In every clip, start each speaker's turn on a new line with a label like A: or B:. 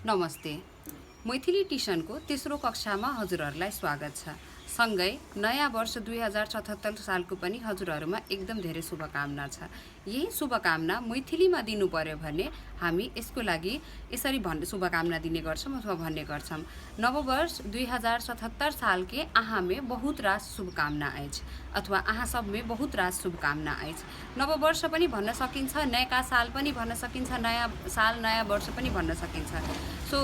A: नमस्ते। मैथिली ट्युसनको तेस्रो कक्षामा हजुरहरूलाई स्वागत छ। सँगै नयाँ वर्ष 2077 सालको पनि हजुरहरूमा एकदम धेरै शुभकामना छ। यही शुभकामना मैथिलीमा दिनु पर्यो भने हामी यसको लागि यसरी शुभकामना दिने गर्छौं अथवा भन्ने गर्छौं। नववर्ष 2077 साल के अहाँ में बहुत रास शुभकामना अछि अथवा अहाँ सब में बहुत रास शुभकामना अछि। नववर्ष पनि भन्न सकिन्छ, नयाँ साल पनि भन्न सकिन्छ, नयाँ साल नयाँ वर्ष पनि भन्न सकिन्छ। सो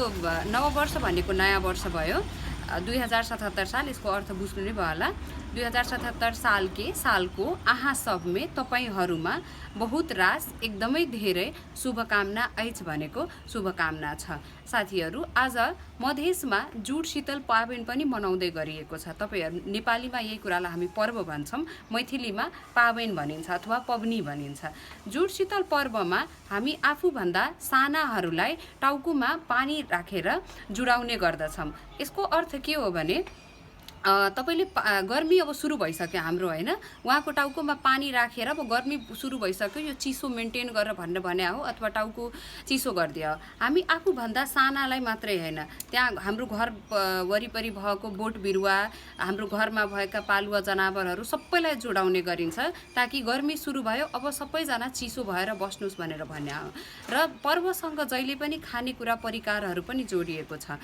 A: नववर्ष भनेको नयाँ वर्ष भयो। 2077 साल यसको अर्थ बुझ्नु नै भयो होला। 2077 सालको आहा सब में तपाईहरुमा बहुत रास एकदमै धेरै शुभकामना अछि भनेको शुभकामना छ। साथीहरु, आज मधेसमा जुड शीतल पाबन पनि मनाउँदै गरिएको छ। तपाईहरु नेपालीमा यही कुरालाई हामी पर्व भन्छौं, मैथिलीमा पाबन भनिन्छ अथवा पबनी भनिन्छ। जुड शीतल पर्वमा हामी आफू भन्दा सानाहरुलाई टाउकोमा पानी राखेर जुडाउने गर्दछौं। यसको अर्थ के हो भने तपाईले गर्मी अब सुरु भइसक्यो हाम्रो हैन, उहाँको टाउकोमा पानी राखेर अब गर्मी सुरु भइसक्यो, यो चिसो मेन्टेन गरेर भन्ने भन्या हो अथवा टाउको चिसो गर्दियो। हामी आफू भन्दा सानालाई मात्रै हैन, त्यहाँ हाम्रो घर वरिपरि भएको बोट बिरुवा, हाम्रो घरमा भएका पालुवा जनावरहरू सबैलाई जोडाउने गरिन्छ ताकि गर्मी सुरु भयो अब सबैजना चिसो भएर बस्नुस् भनेर भन्या हो। र पर्वसँग जहिले पनि खानेकुरा परिकारहरू पनि जोडिएको छ।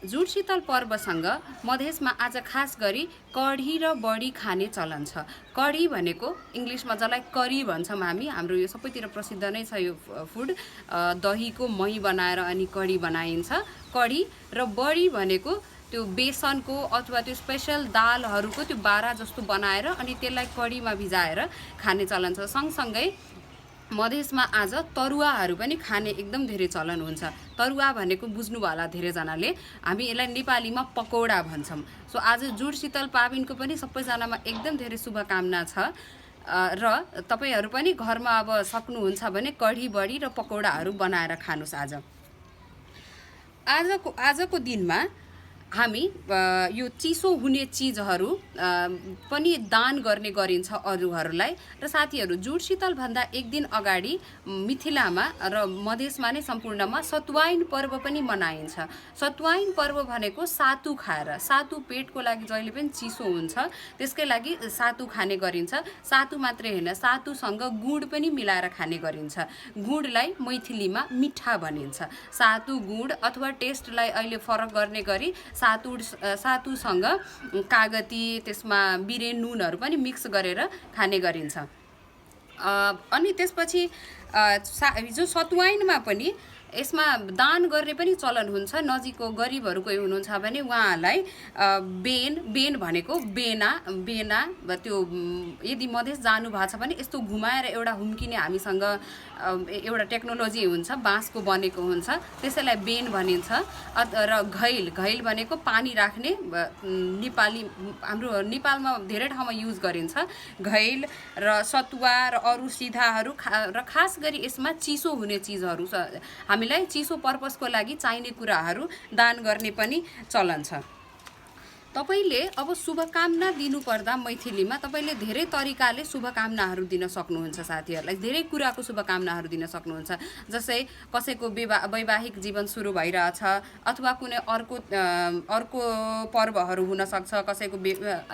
A: जुड शीतल पर्वसँग मधेसमा आज खास गरी कढी र बडी खाने चलन छ। कढी भनेको इंग्लिशमा जसलाई करी भन्छौं हामी, हाम्रो यो सबैतिर प्रसिद्ध नै छ यो फुड। दहीको मही बनाएर अनि कढी बनाइन्छ। कढी र बडी भनेको त्यो बेसनको अथवा त्यो स्पेशल दालहरूको त्यो बारा जस्तो बनाएर अनि त्यसलाई कढीमा भिजाएर खाने चलन छ। सँगसँगै मधेसमा आज तरुवाहरू पनि खाने एकदम धेरै चलन हुन्छ। तरुवा भनेको बुझ्नु होला धेरै जनाले, हामी यसलाई नेपालीमा पकौडा भन्छौं। सो आज जुड शीतल पाबनको पनि सबैजनामा एकदम धेरै शुभकामना छ। र तपाईहरु पनि घरमा अब सक्नुहुन्छ भने कढी बडी र पकौडाहरू बनाएर खानुस्। आजको दिनमा हामी यो चिसो हुने चीजहरू पनि दान गर्ने गरिन्छ अरूहरूलाई। र साथीहरु, जुड शीतल भन्दा एक दिन अगाडि मिथिलामा र मधेसमा नै सम्पूर्णमा सतुवाइन पर्व पनि मनाइन्छ। सतुवाइन पर्व भनेको सातु खाएर, सातु पेटको लागि जहिले पनि चिसो हुन्छ त्यसकै लागि सातु खाने गरिन्छ। सातु मात्रै हैन, सातुसँग गुड पनि मिलाएर खाने गरिन्छ। गुडलाई मैथिलीमा मिठा भनिन्छ। सातु गुड अथवा टेस्टलाई अहिले फरक गर्ने गरी सातुसँग कागती, त्यसमा बिरे नुनहरू पनि मिक्स गरेर खाने गरिन्छ। अनि त्यसपछि जो सतुवाइनमा पनि यसमा दान गर्ने पनि चलन हुन्छ। नजिकको गरिबहरू कोही हुनुहुन्छ भने उहाँलाई बेन भनेको बेना त्यो यदि मधेस जानु भएको छ भने यस्तो घुमाएर एउटा हुम्किने हामीसँग एउटा टेक्नोलोजी हुन्छ, बाँसको बनेको हुन्छ, त्यसैलाई बेन भनिन्छ। र घैल भनेको पानी राख्ने, नेपाली हाम्रो नेपालमा धेरै ठाउँमा युज गरिन्छ। घैल र सतुवा र अरू सिधाहरू र खास गरी यसमा चिसो हुने चीजहरू हामीलाई चिसो पर्पसको लागि चाहिने कुराहरू दान गर्ने पनि चलन छ। तपाईले अब शुभकामना दिनु पर्दा मैथिलीमा तपाईले धेरै तरिकाले शुभकामनाहरू दिन सक्नुहुन्छ। साथीहरुलाई धेरै कुराको शुभकामनाहरू दिन सक्नुहुन्छ। जस्तै कसैको वैवाहिक जीवन सुरु भइरहेछ अथवा कुनै अर्को पर्वहरू हुन सक्छ, कसैको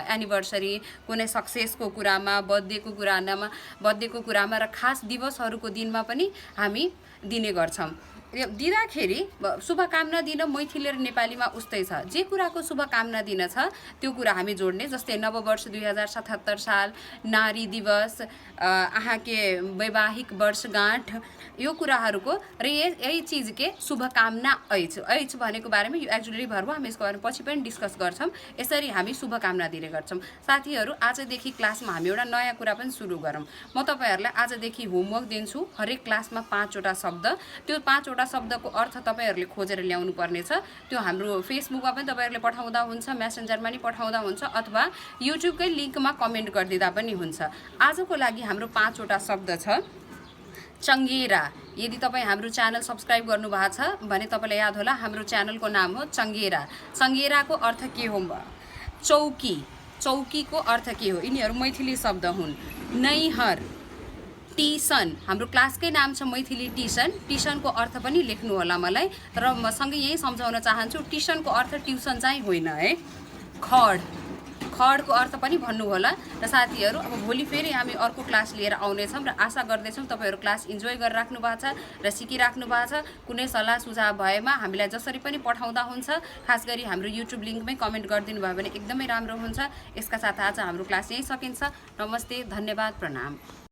A: एनिभर्सरी, कुनै सक्सेसको कुरामा, बर्थडेको कुरामा र खास दिवसहरूको दिनमा पनि हामी दिने गर्छौं। दिँदाखेरि शुभकामना दिन मैथिली र नेपालीमा उस्तै छ। जे कुराको शुभकामना दिन छ त्यो कुरा हामी जोड्ने। जस्तै नववर्ष 2077 साल, नारी दिवस, आहाँके वैवाहिक वर्षगाँठ, यो कुराहरूको र यही चीज के शुभकामना ऐछ भनेको बारेमा यो एक्जुलरी भर्ब, हामी यसको बारेमा पछि पनि डिस्कस गर्छौं। यसरी हामी शुभकामना दिने गर्छौं। साथीहरु, आजदेखि क्लासमा हामी एउटा नयाँ कुरा पनि सुरु गरौँ। म तपाईहरुलाई आजदेखि होमवर्क दिन्छु। हरेक क्लासमा 5 वटा शब्द, त्यो 5 वटा शब्दको अर्थ तपाईहरुले खोजेर ल्याउनु पर्ने छ। त्यो हाम्रो फेसबुकमा पनि तपाईहरुले पठाउँदा हुन्छ, मेसेन्जरमा पनि पठाउँदा हुन्छ अथवा युट्युबकै लिंकमा कमेन्ट गरिदिँदा पनि हुन्छ। आजको लागि हाम्रो 5 वटा शब्द छ चंगेरा। यदि तपाई हाम्रो च्यानल सब्स्क्राइब गर्नु भएको छ भने तपाईलाई याद होला हाम्रो च्यानलको नाम हो चंगेरा। चंगेराको अर्थ के हो? चौकी। चौकीको अर्थ के हो? यिनीहरू मैथिली शब्द हुन्। नैहर, टिसन, हाम्रो क्लासकै नाम छ मैथिली टिसन। टिसनको अर्थ पनि लेख्नु होला मलाई, तर म सँगै यही सम्झाउन चाहन्छु, टिसनको अर्थ ट्युसन चाहिँ होइन है। खड, खडको अर्थ पनि भन्नु होला। र साथीहरू अब भोलि फेरि हामी अर्को क्लास लिएर आउनेछौँ र आशा गर्दैछौँ तपाईँहरू क्लास इन्जोय गरिराख्नु भएको छ र सिकिराख्नु भएको छ। कुनै सल्लाह सुझाव भएमा हामीलाई जसरी पनि पठाउँदा हुन्छ, खास गरी हाम्रो युट्युब लिङ्कमै कमेन्ट गरिदिनु भयो भने एकदमै राम्रो हुन्छ। यसका साथ आज हाम्रो क्लास यहीँ सकिन्छ। नमस्ते, धन्यवाद, प्रणाम।